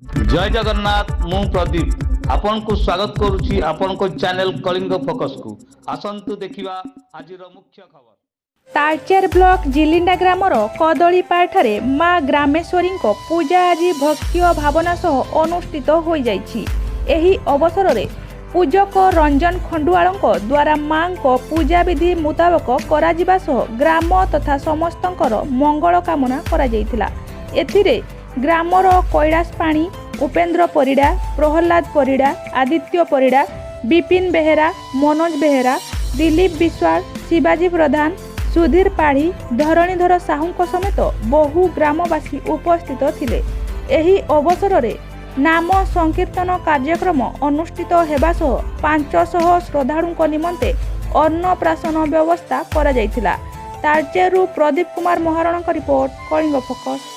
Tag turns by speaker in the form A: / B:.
A: ଜୟ ଜଗନ୍ନାଥ। ମୁଁ ପ୍ରଦୀପ ଆପଣଙ୍କୁ ସ୍ୱାଗତ କରୁଛି ଆପଣଙ୍କ ଚ୍ୟାନେଲ କଳିଙ୍ଗ ଫୋକସକୁ। ଆସନ୍ତୁ ଦେଖିବା ଆଜିର ମୁଖ୍ୟ ଖବର।
B: ତାଳଚେର ବ୍ଲକ ଜିଲିଣ୍ଡା ଗ୍ରାମର କଦଳୀପାଳଠାରେ ମା ଗ୍ରାମେଶ୍ୱରୀଙ୍କ ପୂଜା ଆଜି ଭକ୍ତି ଓ ଭାବନା ସହ ଅନୁଷ୍ଠିତ ହୋଇଯାଇଛି। ଏହି ଅବସରରେ ପୂଜକ ରଞ୍ଜନ ଖଣ୍ଡୁଆଳଙ୍କ ଦ୍ୱାରା ମାଙ୍କ ପୂଜାବିଧି ମୁତାବକ କରାଯିବା ସହ ଗ୍ରାମ ତଥା ସମସ୍ତଙ୍କର ମଙ୍ଗଳ କାମନା କରାଯାଇଥିଲା। ଏଥିରେ ଗ୍ରାମର କୈଳାସ ପାଣି, ଉପେନ୍ଦ୍ର ପରିଡ଼ା, ପ୍ରହ୍ଲାଦ ପରିଡ଼ା, ଆଦିତ୍ୟ ପରିଡ଼ା, ବିପିନ ବେହେରା, ମନୋଜ ବେହେରା, ଦିଲୀପ ବିଶ୍ୱାଳ, ଶିବାଜୀ ପ୍ରଧାନ, ସୁଧୀର ପାଢ଼ୀ, ଧରଣୀଧର ସାହୁଙ୍କ ସମେତ ବହୁ ଗ୍ରାମବାସୀ ଉପସ୍ଥିତ ଥିଲେ। ଏହି ଅବସରରେ ନାମ ସଂକୀର୍ତ୍ତନ କାର୍ଯ୍ୟକ୍ରମ ଅନୁଷ୍ଠିତ ହେବା ସହ 500 ଶ୍ରଦ୍ଧାଳୁଙ୍କ ନିମନ୍ତେ ଅନ୍ନପ୍ରାଶନ ବ୍ୟବସ୍ଥା କରାଯାଇଥିଲା। ତାଳଚେରରୁ ପ୍ରଦୀପ କୁମାର ମହାରଣାଙ୍କ ରିପୋର୍ଟ, କଳିଙ୍ଗ ଫୋକସ୍।